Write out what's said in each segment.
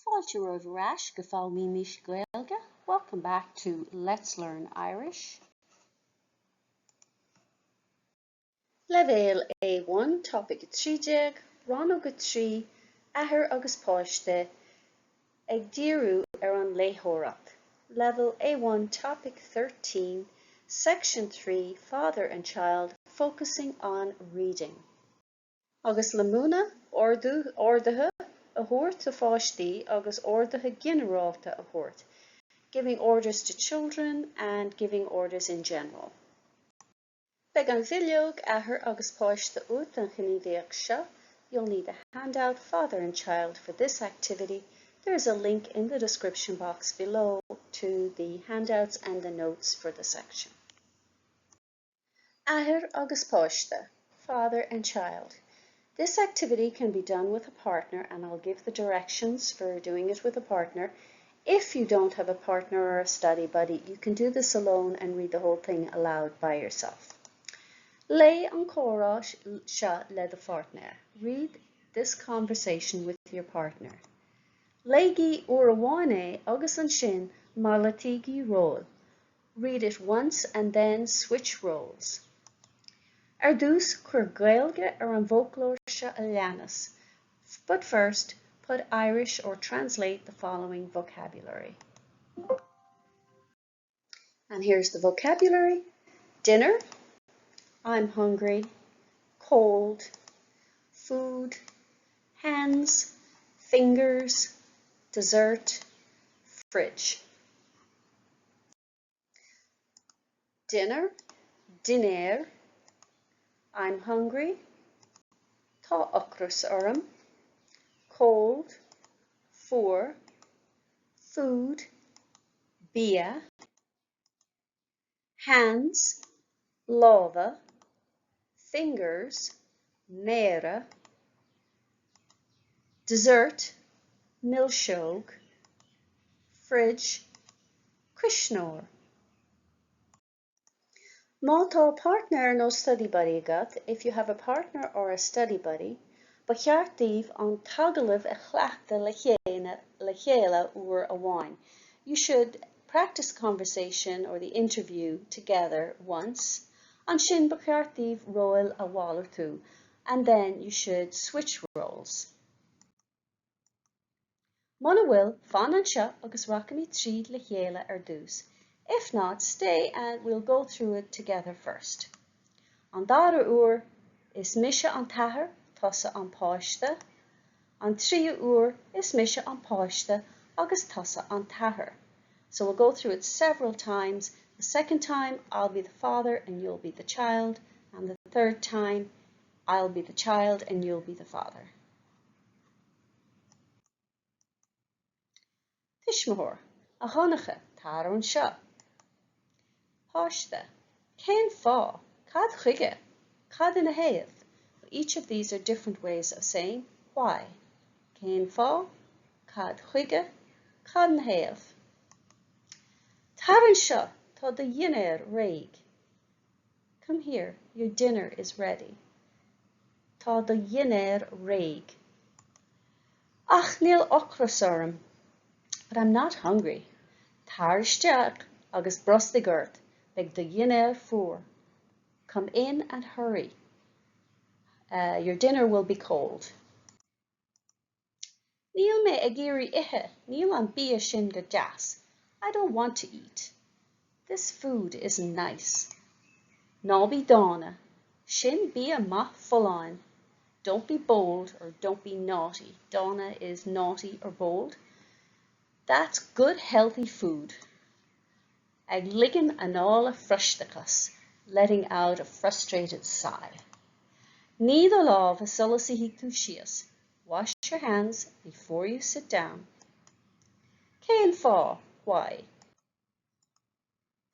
Fáilte romhaibh ar ais go Foghlaimímis Gaeilge, welcome back to Let's Learn Irish. Leibhéal A1, Topaic 13, Rannóg 3, Athair agus Páiste, ag díriú ar an léitheoireacht. Level A1, Topic 13, Section 3, Father and Child, focusing on reading. Agus le múineadh orduithe a thabhairt do pháistí agus orduithe ginearálta a thabhairt, giving orders to children and giving orders in general. Beidh an bhileog Athair agus Páiste uait don ghníomhaíocht seo, you'll need the handout Father and Child for this activity, there is a link in the description box below to the handouts and the notes for the section. Athair agus páiste, father and child. This activity can be done with a partner and I'll give the directions for doing it with a partner. If you don't have a partner or a study buddy, you can do this alone and read the whole thing aloud by yourself. Léigh an comhrá seo le do pháirtnéir. Read this conversation with your partner. Léigí uair amháin é agus ansin malartaígí róil. Read it once and then switch roles. Ar dtús, cuir Gaeilge ar an bhfoclóir seo a leanas. But first, put Irish or translate the following vocabulary. And here's the vocabulary. Dinner, I'm hungry, cold, food, hands, fingers, dessert, fridge. Dinner, dinnéar, I'm hungry, Tá ocras orm, cold, fuar, food, bia, hands, lámha, fingers, méara, dessert, milseog, fridge, cuisneoir. Má tá páirtnéir nó study buddy agat, if you have a partner or a study buddy, ba cheart daoibh an t-agallamh a chleachtadh le chéile le chéile uair amháin. You should practice conversation or the interview together once. Ansin ba cheart daoibh róil a mhalartú and then you should switch roles. Muna bhfuil, fan anseo agus rachaimid tríd le chéile ar dtús. If not, stay and we'll go through it together first. An dara huair, is mise an t-athair, tusa an páiste. An tríú huair, is mise an páiste agus tusa an t-athair. So we'll go through it several times. The second time, I'll be the father and you'll be the child. And the third time, I'll be the child and you'll be the father. Tuismitheoir, A Dhonncha, tar anseo. Páiste, Cén fáth? Cad chuige? Cad ina thaobh? Each of these are different ways of saying why. Cén fáth? Cad chuige? Cad ina thaobh? Tar anseo, tá do dhinnéar réidh. Come here, your dinner is ready. Tá do dhinnéar réidh. Ach níl ocras orm. But I'm not hungry. Tar isteach agus brostaigh ort, beidh do dhinnéar fuar. Come in and hurry. Uh, your dinner will be cold. Níl mé ag iarraidh ithe, níl an bia sin go deas. I don't want to eat. This food isn't nice. Ná bí dána. Sin bia maith folláin. Don't be bold or don't be naughty. Dána is naughty or bold. That's good healthy food. Ag ligean anála frustrachais, letting out a frustrated sigh. Nigh do lámha sula suífidh tú síos. Wash your hands before you sit down. Cén fáth? Why?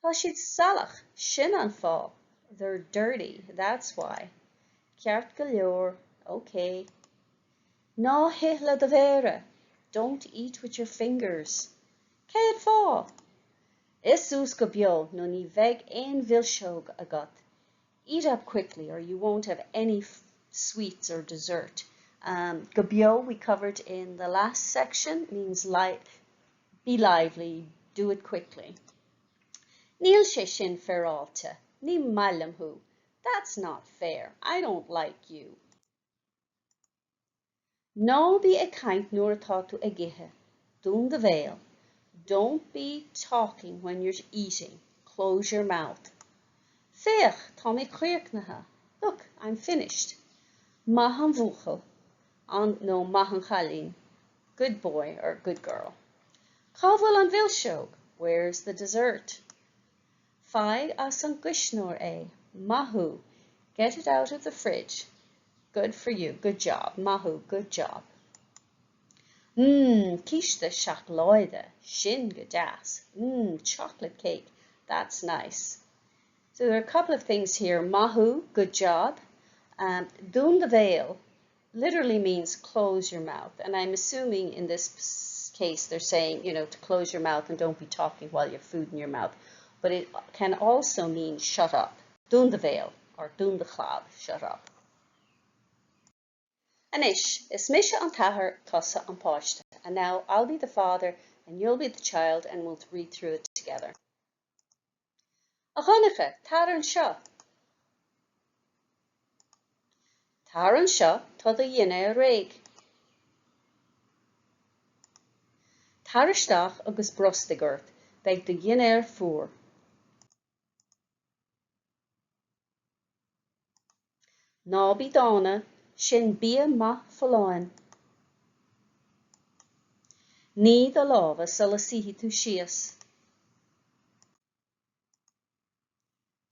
Tá siad salach, sin an fáth. They're dirty, that's why. Ceart go leor, okay. Ná hith le do mhéara. Don't eat with your fingers. Cén fáth? Ith suas go beo nó ní bheidh aon mhilseog agat. Eat up quickly or you won't have any sweets or dessert. Um, go beo we covered in the last section means li be lively, do it quickly. Níl sé sin féaráilte, ní maith liom thú. That's not fair. I don't like you. Ná bí ag caint nuair atá tú ag ithe. Dún do bhéal. Don't be talking when you're eating. Close your mouth. Féach, tá mé críochnaithe. Look, I'm finished. Maith an buachaill an nó maith an cailín. Good boy or good girl. Cá bhfuil an mhilseog? Where's the dessert? Faigh as an gcuisneoir é. Maith thú. Get it out of the fridge. Good for you. Good job. Maith thú. Good job. Mmm, císte seacláide. Sin go deas. Mmm, chocolate cake. That's nice. So there are a couple of things here. Maith thú, good job. Um, dún do bhéal literally means close your mouth. And I'm assuming in this case they're saying, you know, to close your mouth and don't be talking while you have food in your mouth. But it can also mean shut up. Dún do bhéal or dún do chlab, shut up. Anois, is mise an t-athair tusa an páiste. And now I'll be the father and you'll be the child and we'll read through it together. A Dhonncha, tar anseo. Tar anseo, tá do dhinnéar réidh. Tar isteach agus brostaigh ort, beidh do dhinnéar fuar. Ná bí dána, sin bia maith folláin. Nigh do lámha sula suífidh tú síos.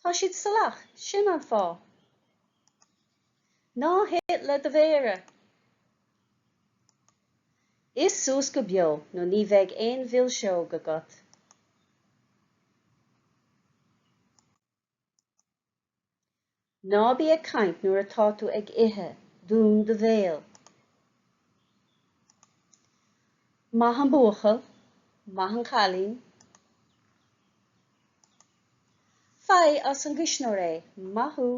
Tá siad salach, sin an fáth. Ná hith le do mhéara! Ith suas go beo nó ní bheidh aon mhilseog agat. Ná bí ag caint nuair atá tú ag ithe, dún do bhéal. Maith an buachaill, maith an cailín. Faigh as an gcuisneoir é, maith thú.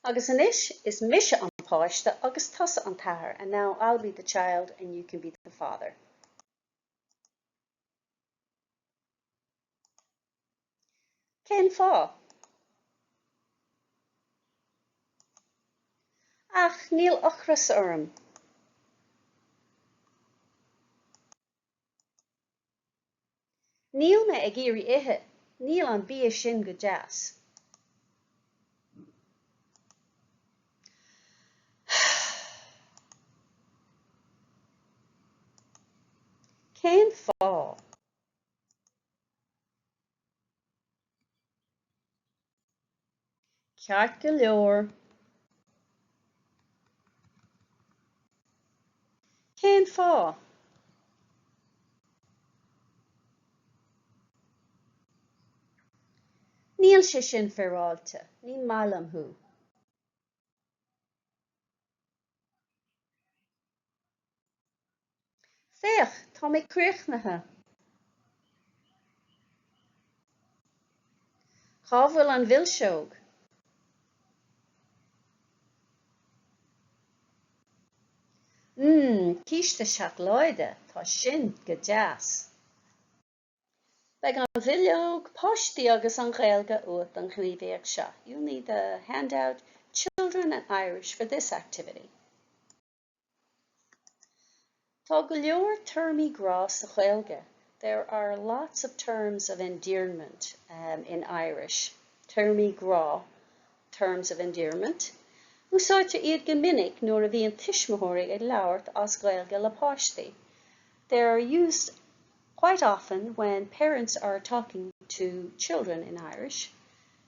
Agus anois is mise an páiste agus tusa an t-athair and now I'll be the child and you can be the father. Cén fáth? Ach níl ocras orm. Níl mé ag iarraidh ithe, níl an bia sin go deas. Cén fáth? Ceart go leor. Cén fáth? Níl sé sin féaráilte, ní maith liom thú. Féach, tá mé críochnaithe. Cá bhfuil an mhilseog? Mmm, císte seacláide, tá sin go deas. Beidh an bhileog Páistí agus an Ghaeilge uait don ghníomhaíocht seo. You'll need the handout Children and Irish for this activity. Tá go leor téarmaí grá sa Ghaeilge. There are lots of terms of endearment um, in Irish. Téarmaí grá, terms of endearment. Úsáidtear iad go minic nuair a bhíonn tuismitheoirí ag labhairt as Gaeilge le páistí. They are used quite often when parents are talking to children in Irish.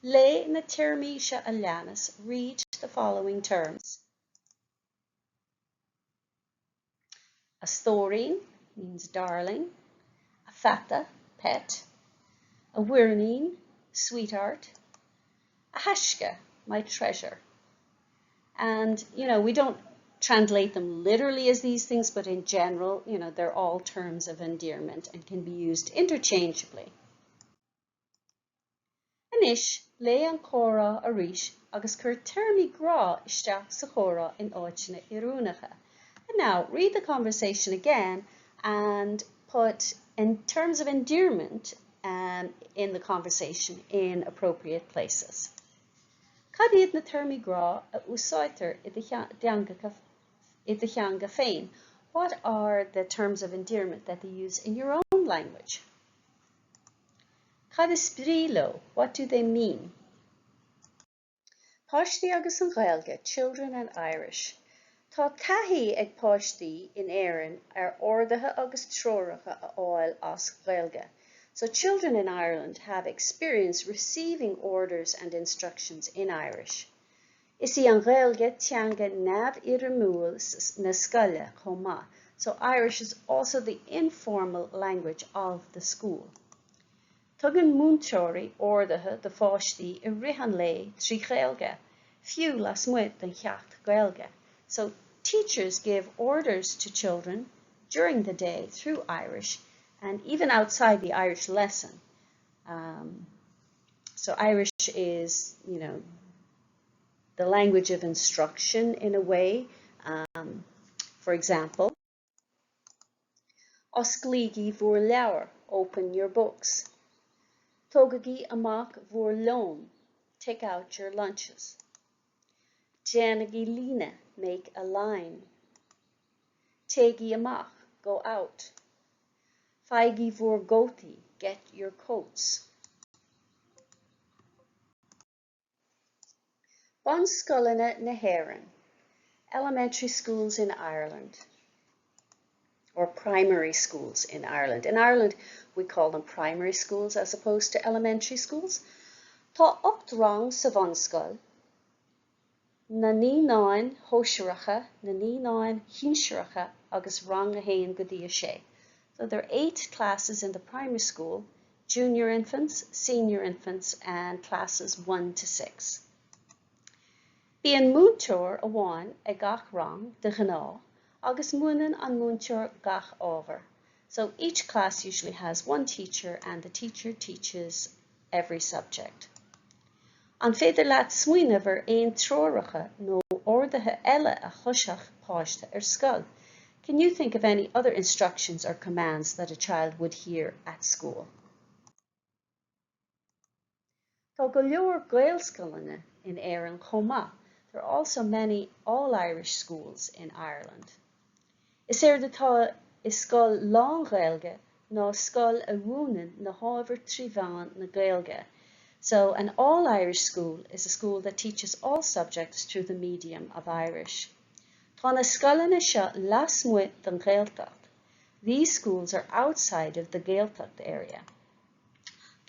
Léigh na téarmaí seo a leanas, read the following terms. A stóirín means darling, a pheata, pet, a mhuirnín, sweetheart, a thaisce, my treasure. And, you know, we don't translate them literally as these things, but in general, you know, they're all terms of endearment and can be used interchangeably. Anois, léigh an comhrá arís agus cuir téarmaí grá isteach sa chomhrá in áiteanna oiriúnacha. And now, read the conversation again and put in terms of endearment um, in the conversation in appropriate places. Cad iad na téarmaí grá a úsáidtear i do theanga féin? What are the terms of endearment that they use in your own language? Cad is brí leo? What do they mean? Páistí agus an Ghaeilge, Children and Irish. Tá taithí ag páistí in Éirinn ar orduithe agus treoracha a fháil as Gaeilge. So children in Ireland have experience receiving orders and instructions in Irish. Is í an Ghaeilge teanga neamhfhoirmiúil na scoile chomh maith, so Irish is also the informal language of the school. Tugann múinteoirí orduithe do pháistí i rith an lae trí Ghaeilge, fiú lasmuigh den cheacht Gaeilge. So teachers give orders to children during the day through Irish and even outside the Irish lesson. Um, so Irish is, you know, the language of instruction in a way. Um, for example, Osclaígí bhur leabhair, open your books. Tógaigí amach bhur lón, take out your lunches. Déanaigí líne, make a line. Téigí amach, go out. Faighigí bhur gcótaí, get your coats. Bunscoileanna na hÉireann, Elementary schools in Ireland or primary schools in Ireland. In Ireland, we call them primary schools as opposed to elementary schools. Tá 8 rang sa bhunscoil, na naíonáin shóisearacha, na naíonáin shinsearacha agus rang 1 go dtí 6. So there are 8 classes in the primary school, junior infants, senior infants and classes 1 to 6. Bíonn múinteoir amháin ag gach rang, de ghnáth, agus múineann an múinteoir gach ábhar. So each class usually has one teacher and the teacher teaches every subject. An féidir leat smaoineamh ar aon treoracha nó orduithe eile a chloisfeadh páiste ar scoil? Can you think of any other instructions or commands that a child would hear at school? Tá go leor Gaelscoileanna in Éirinn chomh maith. There are also many all-Irish schools in Ireland. Is éard atá i scoil lán-Ghaeilge ná scoil a mhúineann na hábhair trí mheán na Gaeilge. So, an all-Irish school is a school that teaches all subjects through the medium of Irish. Tá na scoileanna seo lasmuigh den Ghaeltacht. These schools are outside of the Gaeltacht area.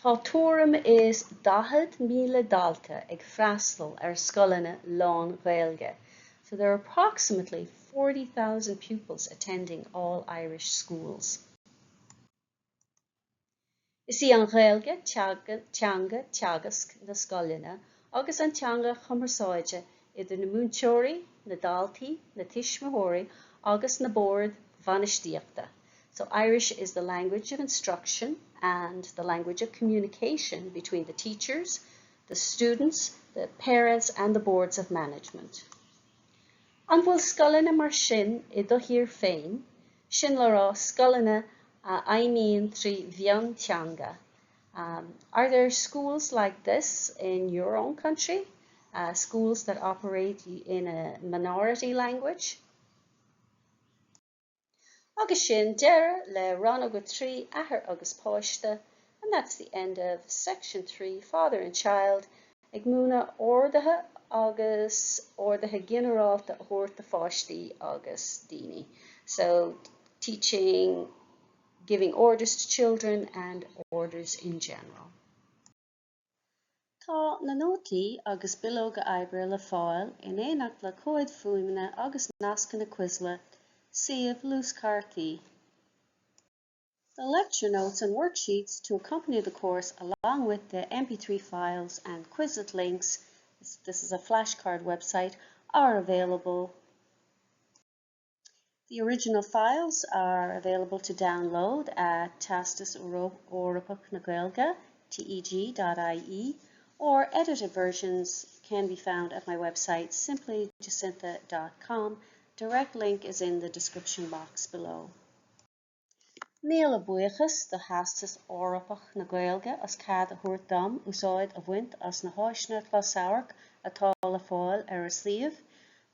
Tá tuairim is 40,000 dalta ag freastal ar scoileanna lán-Ghaeilge. So there are approximately 40,000 pupils attending all Irish schools. Is í an Ghaeilge teanga teagaisc na scoileanna agus an teanga chumarsáide idir na múinteoirí, na daltaí, na tuismitheoirí agus na boird bhainistíochta. So Irish is the language of instruction and the language of communication between the teachers, the students, the parents and the boards of management. An bhfuil scoileanna mar sin i do thír féin, sin le rá scoileanna a fheidhmíonn trí mhionteanga? Um, are there schools like this in your own country? Uh, schools that operate in a minority language? Agus sin deireadh le Rannóg 3 Athair agus Páiste, and that's the end of section 3, Father and Child, ag múineadh orduithe agus orduithe ginearálta a thabhairt do pháistí agus daoine. So, teaching, giving orders to children and orders in general. Tá na nótaí agus bileoga oibre le fáil in éineacht le comhaid fuaime agus nascanna Quizlet, suíomh luaschártaí. The lecture notes and worksheets to accompany the course along with the MP3 files and Quizlet links, this is a flashcard website, are available. The original files are available to download at Teastas Eorpach na Gaeilge, teg.ie, Or edited versions can be found at my website simplyjacintha.com. Direct link is in the description box below. Míle buíochas do Theastas Eorpach na Gaeilge as cead a thabhairt dom úsáid a bhaint as na háiseanna closamhairc atá le fáil ar a suíomh.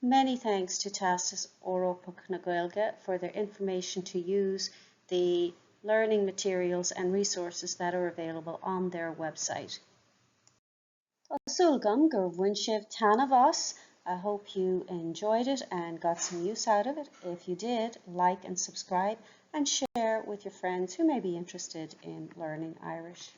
Many thanks to Teastas Eorpach na Gaeilge for their information to use the learning materials and resources that are available on their website. Tá súil agam gur bhain sibh taitneamh as. I hope you enjoyed it and got some use out of it. If you did, like and subscribe and share with your friends who may be interested in learning Irish.